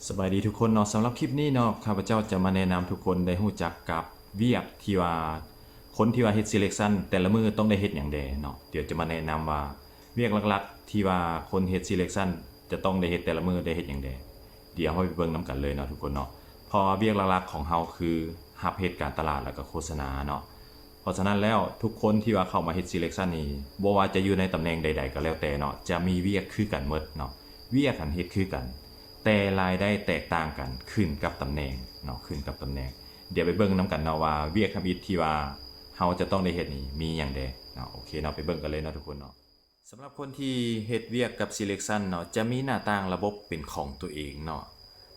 ສະບາຍດີທຸກຄົນເນາະ, ສຳລັບຄລິບນີ້ເນາະ ຂ້າພະເຈົ້າຈະມາແນະນຳທຸກຄົນໄດ້ຮູ້ຈັກກັບວຽກທີ່ວ່າ ຄົນທີ່ວ່າເຮັດ selection ແຕ່ລະມື້ຕ້ອງໄດ້ເຮັດຫຍັງແດ່ເນາະ. ດຽວຈະມາແນະນຳວ່າວຽກຫຼັກໆທີ່ວ່າຄົນເຮັດ selection ຈະຕ້ອງໄດ້ເຮັດແຕ່ລະມື້ໄດ້ເຮັດຫຍັງແດ່. ດຽວເຮົາໄປເບິ່ງນຳກັນເລີຍເນາະທຸກຄົນເນາະ. ເພາະວ່າວຽກຫຼັກໆຂອງເຮົາຄືຮັບເຮັດການຕະຫຼາດ ແລ້ວກໍໂຄສະນາເນາະ. ເພາະສະນັ້ນແລ້ວ ທຸກຄົນທີ່ວ່າເຂົ້າມາເຮັດ selection ນີ້ ບໍ່ວ່າຈະຢູ່ໃນຕຳແໜ່ງໃດໆກໍແລ້ວແຕ່ເນາະ ຈະມີວຽກຄືກັນໝົດເນາະ. ວຽກຫັ້ນເຮັດຄືກັນ ແຕ່ລາຍໄດ້ແຕກຕ່າງກັນ ຂຶ້ນກັບຕຳແໜ່ງເນາະ ຂຶ້ນກັບຕຳແໜ່ງ. ດຽວໄປເບິ່ງນຳກັນເນາະວ່າວຽກທຳອິດທີ່ວ່າເຮົາຈະຕ້ອງໄດ້ເຮັດນີ້ມີຫຍັງແດ່ເນາະ. ໂອເຄເນາະ ໄປເບິ່ງກັນເລີຍເນາະທຸກຄົນເນາະ. ສຳລັບຄົນທີ່ເຮັດວຽກກັບ selection ເນາະ ຈະມີໜ້າຕ່າງລະບົບເປັນຂອງຕົວເອງເນາະ.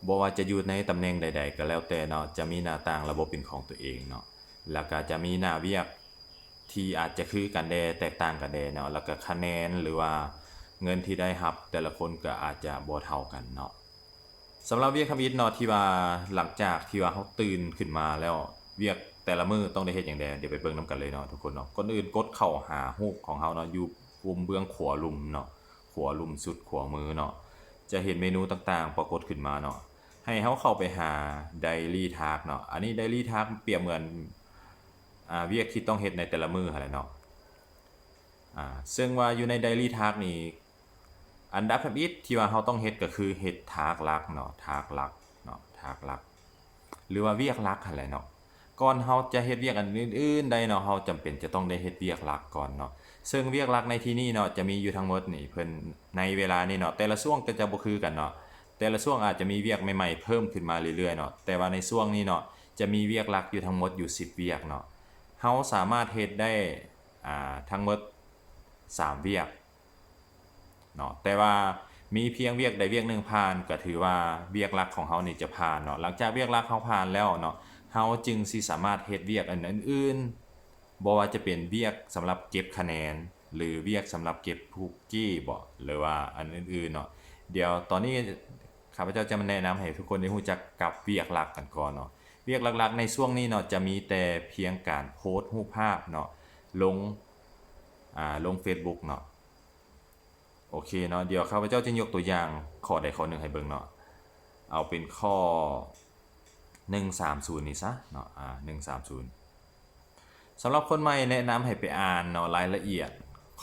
ບໍ່ວ່າຈະຢູ່ໃນຕຳແໜ່ງໃດໆກໍແລ້ວແຕ່ເນາະ ຈະມີໜ້າຕ່າງລະບົບເປັນຂອງຕົວເອງເນາະ ແລ້ວກໍຈະມີໜ້າວຽກທີ່ອາດຈະຄືກັນແດ່ ແຕກຕ່າງກັນແດ່ເນາະ ແລ້ວກໍຄະແນນ ຫຼືວ່າເງິນທີ່ໄດ້ຮັບແຕ່ລະຄົນກໍອາດຈະບໍ່ເທົ່າກັນເນາະ. ສຳລັບວຽກທຳອິດເນາະ ທີ່ວ່າຫຼັງຈາກທີ່ວ່າເຮົາຕື່ນຂຶ້ນມາແລ້ວ ວຽກແຕ່ລະມື້ຕ້ອງໄດ້ເຮັດຫຍັງແດ່ ດຽວໄປເບິ່ງນຳກັນເລີຍເນາະທຸກຄົນເນາະ. ກ່ອນອື່ນກົດເຂົ້າຫາຮູບຂອງເຮົາເນາະ ຢູ່ມຸມເບື້ອງຂວາລຸ່ມເນາະ ຂວາລຸ່ມສຸດຂວາມືເນາະ ຈະເຫັນເມນູຕ່າງໆປາກົດຂຶ້ນມາເນາະ. ໃຫ້ເຮົາເຂົ້າໄປຫາ Daily Task ເນາະ. ອັນນີ້ Daily Task ປຽບເໝືອນ ອາ ວຽກທີ່ຕ້ອງເຮັດໃນແຕ່ລະມື້ຫັ້ນແຫຼະເນາະ. ອາ ເຊິ່ງວ່າຢູ່ໃນ Daily Task ນີ້ ອັນດັບທຳອິດທີ່ວ່າເຮົາຕ້ອງເຮັດກໍຄືເຮັດ Task ຫຼັກເນາະ Task ຫຼັກເນາະ Task ຫຼັກ ຫຼືວ່າວຽກຫຼັກຫັ້ນແຫຼະເນາະ. ກ່ອນເຮົາຈະເຮັດວຽກອັນອື່ນໆໄດ້ເນາະ ເຮົາຈຳເປັນຈະຕ້ອງໄດ້ເຮັດວຽກຫຼັກກ່ອນເນາະ. ເຊິ່ງວຽກຫຼັກໃນທີ່ນີ້ເນາະ ຈະມີຢູ່ທັງໝົດນີ້ ເພິ່ນໃນເວລານີ້ເນາະ ແຕ່ລະຊ່ວງກໍຈະບໍ່ຄືກັນເນາະ. ແຕ່ລະຊ່ວງອາດຈະມີວຽກໃໝ່ໆເພີ່ມຂຶ້ນມາເລື້ອຍໆເນາະ. ແຕ່ວ່າໃນຊ່ວງນີ້ເນາະ ຈະມີວຽກຫຼັກຢູ່ທັງໝົດຢູ່ສິບວຽກເນາະ. ເຮົາສາມາດເຮັດໄດ້ ອາ ທັງໝົດສາມວຽກເນາະ ແຕ່ວ່າມີພຽງວຽກໃດວຽກໜຶ່ງຜ່ານ ກໍຖືວ່າວຽກຫຼັກຂອງເຮົານີ້ຈະຜ່ານເນາະ. ຫຼັງຈາກວຽກຫຼັກເຮົາຜ່ານແລ້ວເນາະ ເຮົາຈຶ່ງຊິສາມາດເຮັດວຽກອັນອື່ນໆ ບໍ່ວ່າຈະເປັນວຽກສຳລັບເກັບຄະແນນ ຫຼືວຽກສຳລັບເກັບຮູບກີ້ບໍ ຫຼືວ່າອັນອື່ນໆເນາະ. ດຽວຕອນນີ້ຂ້າພະເຈົ້າຈະມາແນະນຳໃຫ້ທຸກຄົນໄດ້ຮູ້ຈັກກັບວຽກຫຼັກກັນກ່ອນເນາະ. ວຽກຫຼັກໆໃນຊ່ວງນີ້ເນາະ ຈະມີແຕ່ພຽງການໂພສຮູບພາບເນາະ ລົງ ອາ ລົງ Facebook ເນາະ. ໂອເຄເນາະ ດຽວຂ້າພະເຈົ້າຈະຍົກຕົວຢ່າງຂໍ້ໃດຂໍ້ໜຶ່ງໃຫ້ເບິ່ງເນາະ. ເອົາເປັນຂໍ້ໜຶ່ງສາມສູນນີ້ຊະເນາະ ອາ ໜຶ່ງສາມສູນ. ສຳລັບຄົນໃໝ່ແນະນຳໃຫ້ໄປອ່ານເນາະ ລາຍລະອຽດ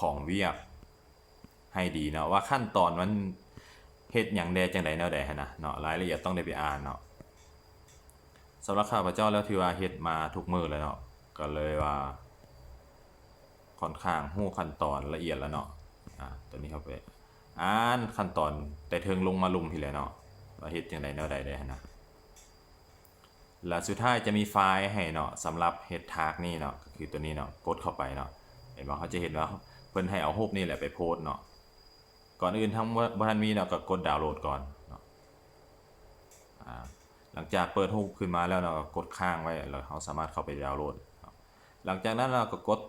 ຂອງວຽກໃຫ້ດີເນາະ ວ່າຂັ້ນຕອນມັນເຮັດຫຍັງແດ່ ຈັ່ງໃດແນວໃດຫັ້ນນະເນາະ ລາຍລະອຽດຕ້ອງໄດ້ໄປອ່ານເນາະ. ສຳລັບຂ້າພະເຈົ້າແລ້ວ ຖືວ່າເຮັດມາທຸກມື້ແລ້ວເນາະ ກໍເລີຍວ່າຂ້ອນຂ້າງຮູ້ຂັ້ນຕອນລະອຽດແລ້ວເນາະ. ອາ ຕອນນີ້ເຮົາໄປອ່ານຂັ້ນຕອນແຕ່ເທິງລົງມາລຸ່ມພີ້ແຫຼະເນາະ ວ່າເຮັດຈັ່ງໃດແນວໃດໄດ້ຫັ້ນນະ. ແລ້ວສຸດທ້າຍຈະມີໄຟລ໌ໃຫ້ເນາະ ສຳລັບເຮັດ Task ນີ້ເນາະ ກໍຄືຕົວນີ້ເນາະ ກົດເຂົ້າໄປເນາະ. ເຫັນບໍ່ ເຮົາຈະເຫັນວ່າເພິ່ນໃຫ້ເອົາຮູບນີ້ແຫຼະໄປໂພສເນາະ. ກ່ອນອື່ນທັງໝົດ ບໍ່ທັນມີເນາະ ກໍກົດດາວໂຫຼດກ່ອນເນາະ. ອາ ຫຼັງຈາກເປີດຮູບຂຶ້ນມາແລ້ວເນາະ ກໍກົດຄ້າງໄວ້ ແລ້ວເຮົາສາມາດເຂົ້າໄປດາວໂຫຼດເນາະ. ຫຼັງຈາກນັ້ນເນາະ ກໍກົດ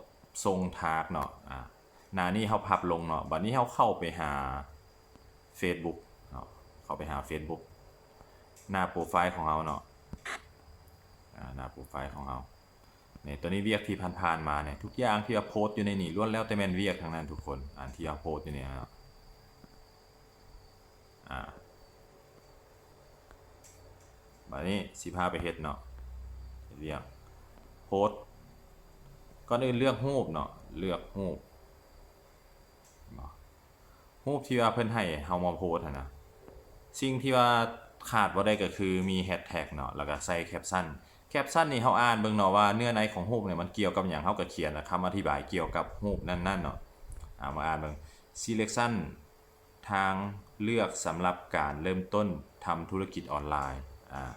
ສົ່ງ Task ເນາະ. ອາ ໜ້ານີ້ເຮົາພັບລົງເນາະ. ບັດນີ້ເຮົາເຂົ້າໄປຫາ Facebook ເນາະ ເຂົ້າໄປຫາ Facebook ໜ້າໂປຣໄຟຂອງເຮົາເນາະ. ອາ ໜ້າໂປຣໄຟຂອງເຮົາ ນີ້ ຕົວນີ້ວຽກທີ່ຜ່ານໆມານີ້ ທຸກຢ່າງທີ່ວ່າໂພສຢູ່ໃນນີ້ ລ້ວນແລ້ວແຕ່ແມ່ນວຽກທັງນັ້ນທຸກຄົນ ອັນທີ່ເຮົາໂພສຢູ່ນີ້ເນາະ. ອາ ບາດນີ້ຊິພາໄປເຮັດເນາະ ເຮັດວຽກໂພສ. ກ່ອນອື່ນເລືອກຮູບເນາະ ເລືອກຮູບເນາະ. ຮູບທີ່ວ່າເພິ່ນໃຫ້ເຮົາມາໂພສຫັ້ນນະ ສິ່ງທີ່ວ່າຂາດບໍ່ໄດ້ກໍຄືມີ hashtag ເນາະ ແລ້ວກໍໃສ່ caption. Caption ນີ້ເຮົາອ່ານເບິ່ງເນາະວ່າເນື້ອໃນຂອງຮູບນີ້ມັນກ່ຽວກັບຫຍັງ ເຮົາກໍຂຽນຄຳອະທິບາຍກ່ຽວກັບຮູບນັ້ນໆເນາະ. ອາ ມາອ່ານເບິ່ງ selection ທາງເລືອກສຳລັບການເລີ່ມຕົ້ນທຳທຸລະກິດອອນລາຍ ອາ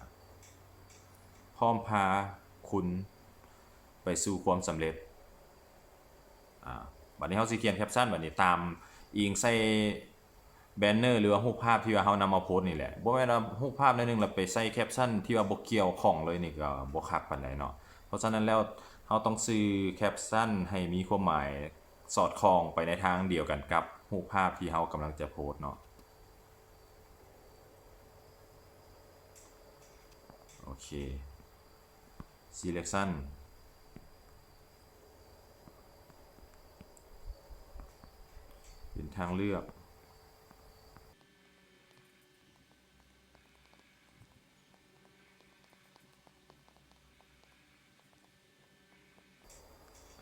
ພ້ອມພາຄຸນໄປສູ່ຄວາມສຳເລັດ. ອາ ບັດນີ້ເຮົາຊິຂຽນ caption ບັດນີ້ຕາມອີງໃສ່ banner ຫຼືວ່າຮູບພາບທີ່ວ່າເຮົານຳມາໂພສນີ້ແຫຼະ. ບໍ່ແມ່ນວ່າຮູບພາບແນວໜຶ່ງແລ້ວໄປໃສ່ caption ທີ່ວ່າບໍ່ກ່ຽວຂ້ອງເລີຍນີ້ກໍບໍ່ຄັກປານໃດເນາະ. ເພາະສະນັ້ນແລ້ວເຮົາຕ້ອງຊື່ caption ໃຫ້ມີຄວາມໝາຍສອດຄ່ອງໄປໃນທາງດຽວກັນກັບຮູບພາບທີ່ເຮົາກຳລັງຈະໂພສເນາະ. ໂອເຄ selection ເປັນທາງເລືອກ.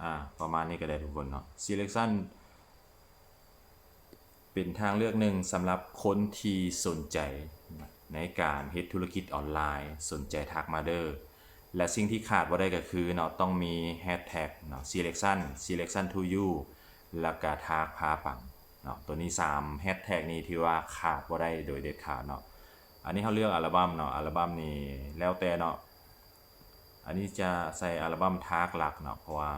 ອ່າ ປະມານນີ້ກໍໄດ້ທຸກຄົນເນາະ. Selection ເປັນທາງເລືອກໜຶ່ງສຳລັບຄົນທີ່ສົນໃຈໃນການເຮັດທຸລະກິດອອນລາຍ, ສົນໃຈທັກມາເດີ້. ແລະ ສິ່ງທີ່ຂາດບໍ່ໄດ້ກໍຄືເນາະ ຕ້ອງມີ hashtag ເນາະ selection, selection to you ແລ້ວກະ tag ພາປັງເນາະ. ໂຕນີ້ສາມ hashtag ນີ້ຖືວ່າຂາດບໍ່ໄດ້ໂດຍເດັດຂາດເນາະ. ອັນນີ້ເຮົາເລືອກອັລະບັມເນາະ, ອັລະບັມນີ້ແລ້ວແຕ່ເນາະ. ອັນນີ້ຈະໃສ່ອັລະບັມ tag ຫຼັກເນາະ ເພາະວ່າ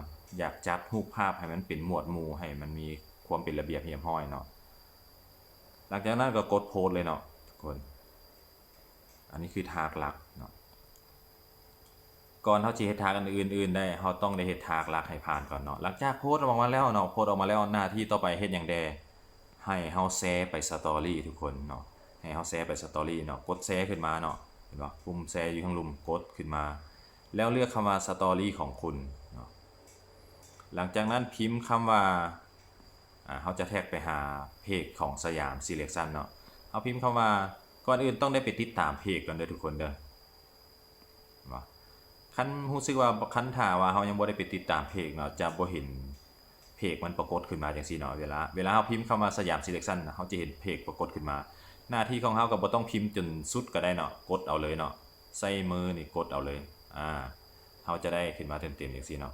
ຢາກຈັດຮູບພາບໃຫ້ມັນເປັນໝວດໝູ່ ໃຫ້ມັນມີຄວາມເປັນລະບຽບຮຽບຮ້ອຍເນາະ. ຫຼັງຈາກນັ້ນກໍກົດ post ເລີຍເນາະທຸກຄົນ. ອັນນີ້ຄື tag ຫຼັກເນາະ. ກ່ອນເຮົາຊິເຮັດ tag ອັນອື່ນໆໄດ້ ເຮົາຕ້ອງໄດ້ເຮັດ tag ຫຼັກໃຫ້ຜ່ານກ່ອນເນາະ. ຫຼັງຈາກ post ອອກມາແລ້ວເນາະ, post ອອກມາແລ້ວ ໜ້າທີ່ຕໍ່ໄປເຮັດຫຍັງແດ່? ໃຫ້ເຮົາແຊໄປ story ທຸກຄົນເນາະ, ໃຫ້ເຮົາແຊໄປ story ເນາະ. ກົດແຊຂຶ້ນມາເນາະ, ເຫັນບໍ່? ປຸ່ມແຊຢູ່ທາງລຸ່ມ, ກົດຂຶ້ນມາ ແລ້ວເລືອກຄຳວ່າ story ຂອງຄຸນເນາະ. ຫຼັງຈາກນັ້ນພິມຄຳວ່າ ອ່າ ເຮົາຈະແທັກໄປຫາເພຈຂອງ Siam Selection ເນາະ. ເຮົາພິມຄຳວ່າ ກ່ອນອື່ນຕ້ອງໄດ້ໄປຕິດຕາມເພຈກ່ອນເດີ້ທຸກຄົນເດີ້. ເຫັນບໍ່? ຄັນຮູ້ສຶກວ່າ ຄັນຖ້າວ່າເຮົາຍັງບໍ່ໄດ້ໄປຕິດຕາມເພຈເນາະ ຈະບໍ່ເຫັນເພຈມັນປາກົດຂຶ້ນມາຈັ່ງຊີ້ເນາະ. ເວລາ ເວລາເຮົາພິມຄຳວ່າ Siam Selection ເຮົາຈະເຫັນເພຈປາກົດຂຶ້ນມາ. ໜ້າທີ່ຂອງເຮົາກໍບໍ່ຕ້ອງພິມຈົນສຸດກໍໄດ້ເນາະ, ກົດເອົາເລີຍເນາະ, ໃຊ້ມືນີ້ກົດເອົາເລີຍ. ອ່າ ເຮົາຈະໄດ້ຂຶ້ນມາເຕັມໆຈັ່ງຊີ້ເນາະ.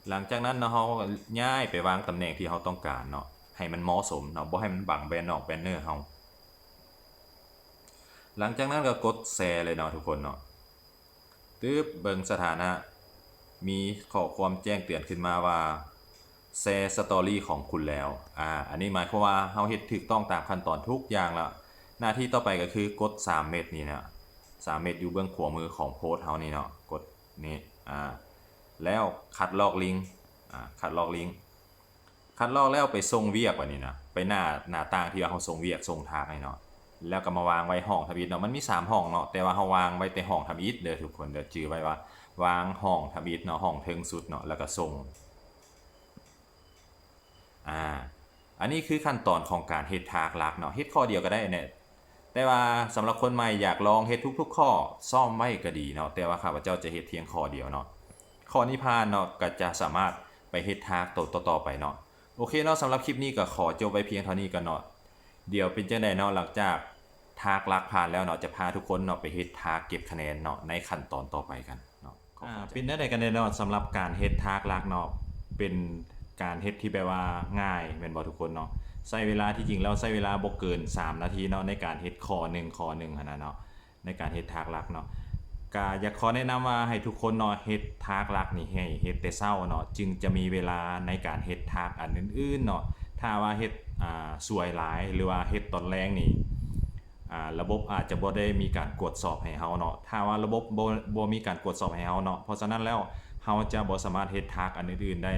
ຫຼັງຈາກນັ້ນເນາະ ເຮົາກໍຍ້າຍໄປວາງຕຳແໜ່ງທີ່ເຮົາຕ້ອງການເນາະ, ໃຫ້ມັນເໝາະສົມເນາະ, ບໍ່ໃຫ້ມັນບັງແບນນອກແບນເນີເຮົາ. ຫຼັງຈາກນັ້ນກໍກົດແຊເລີຍເນາະທຸກຄົນເນາະ. ຕຶບ ເບິ່ງສະຖານະ ມີຂໍ້ຄວາມແຈ້ງເຕືອນຂຶ້ນມາວ່າ ແຊສະຕໍຣີຂອງຄຸນແລ້ວ. ອາ ອັນນີ້ໝາຍຄວາມວ່າເຮົາເຮັດຖືກຕ້ອງຕາມຂັ້ນຕອນທຸກຢ່າງແລ້ວ. ໜ້າທີ່ຕໍ່ໄປກໍຄືກົດສາມເມັດນີ້ນະ, ສາມເມັດຢູ່ເບື້ອງຂວາມືຂອງໂພສເຮົານີ້ເນາະ, ກົດນີ້ ອາ ແລ້ວຄັດລອກລິງ ອາ ຄັດລອກລິງ. ຄັດລອກແລ້ວໄປສົ່ງວຽກບາດນີ້ນະ, ໄປໜ້າ ໜ້າຕ່າງທີ່ວ່າເຮົາສົ່ງວຽກ ສົ່ງທາກນີ້ເນາະ, ແລ້ວກໍມາວາງໄວ້ຫ້ອງທຳອິດເນາະ. ມັນມີສາມຫ້ອງເນາະ, ແຕ່ວ່າເຮົາວາງໄວ້ແຕ່ຫ້ອງທຳອິດເດີທຸກຄົນເດີ, ຈື່ໄວ້ວ່າວາງຫ້ອງທຳອິດເນາະ, ຫ້ອງເທິງສຸດເນາະ, ແລ້ວກໍສົ່ງ. ອາ ອັນນີ້ຄືຂັ້ນຕອນຂອງການເຮັດທາກຫຼັກເນາະ, ເຮັດຂໍ້ດຽວກໍໄດ້ແຫຼະ. ແຕ່ວ່າສຳລັບຄົນໃໝ່ຢາກລອງເຮັດທຸກໆຂໍ້ ຊ້ອມໄວ້ກໍດີເນາະ, ແຕ່ວ່າຂ້າພະເຈົ້າຈະເຮັດພຽງຂໍ້ດຽວເນາະ. ຂໍ້ນີ້ຜ່ານເນາະ ກໍຈະສາມາດໄປເຮັດທາກໂຕຕໍ່ໆໄປເນາະ. ໂອເຄເນາະ, ສຳລັບຄລິບນີ້ກໍຂໍຈົບໄວ້ພຽງເທົ່ານີ້ກ່ອນເນາະ. ດຽວເປັນຈັ່ງໃດເນາະ, ຫຼັງຈາກທາກຫຼັກຜ່ານແລ້ວເນາະ, ຈະພາທຸກຄົນເນາະໄປເຮັດທາກເກັບຄະແນນເນາະ ໃນຂັ້ນຕອນຕໍ່ໄປກັນເນາະ. ອາ ເປັນແນວໃດກັນແດ່ເນາະ ສຳລັບການເຮັດທາກຫຼັກເນາະ? ເປັນການເຮັດທີ່ແບບວ່າງ່າຍແມ່ນບໍ່ທຸກຄົນເນາະ? ໃຊ້ເວລາ ທີ່ຈິງແລ້ວໃຊ້ເວລາບໍ່ເກີນສາມນາທີເນາະ ໃນການເຮັດຂໍ້ໜຶ່ງ ຂໍ້ໜຶ່ງຫັ້ນນະເນາະ, ໃນການເຮັດທາກຫຼັກເນາະ. ກະຢາກຂໍແນະນຳວ່າໃຫ້ທຸກຄົນເນາະ ເຮັດທາກຫຼັກນີ້ໃຫ້ເຮັດແຕ່ເຊົ້າເນາະ, ຈຶ່ງຈະມີເວລາໃນການເຮັດທາກອັນອື່ນໆເນາະ. ຖ້າວ່າເຮັດ ອາ ສວຍຫຼາຍ ຫຼືວ່າເຮັດຕອນແລງນີ້ ອາ ລະບົບອາດຈະບໍ່ໄດ້ມີການກວດສອບໃຫ້ເຮົາເນາະ, ຖ້າວ່າລະບົບບໍ່ ບໍ່ມີການກວດສອບໃຫ້ເຮົາເນາະ, ເພາະສະນັ້ນແລ້ວເຮົາຈະບໍ່ສາມາດເຮັດທາກອັນອື່ນໆໄດ້.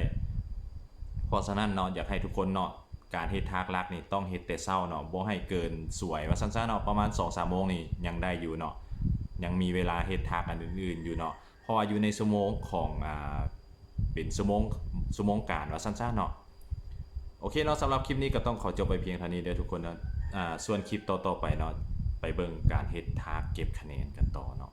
ເພາະສະນັ້ນເນາະ ຢາກໃຫ້ທຸກຄົນເນາະ ການເຮັດທາກຫຼັກນີ້ຕ້ອງເຮັດແຕ່ເຊົ້າເນາະ, ບໍ່ໃຫ້ເກີນສວຍວ່າຊັ້ນຊະເນາະ, ປະມານສອງສາມໂມງນີ້ຍັງໄດ້ຢູ່ເນາະ, ຍັງມີເວລາເຮັດທາກອັນອື່ນໆຢູ່ເນາະ. ເພາະວ່າຢູ່ໃນຊົ່ວໂມງຂອງ ອາ ເປັນຊົ່ວໂມງ ຊົ່ວໂມງການວ່າຊັ້ນຊະເນາະ. ໂອເຄເນາະ, ສຳລັບຄລິບນີ້ກໍຕ້ອງຂໍຈົບໄວ້ພຽງເທົ່ານີ້ເດີທຸກຄົນເນາະ. ອາ ສ່ວນຄລິບຕໍ່ໆໄປເນາະ ໄປເບິ່ງການເຮັດທາກເກັບຄະແນນກັນຕໍ່ເນາະ.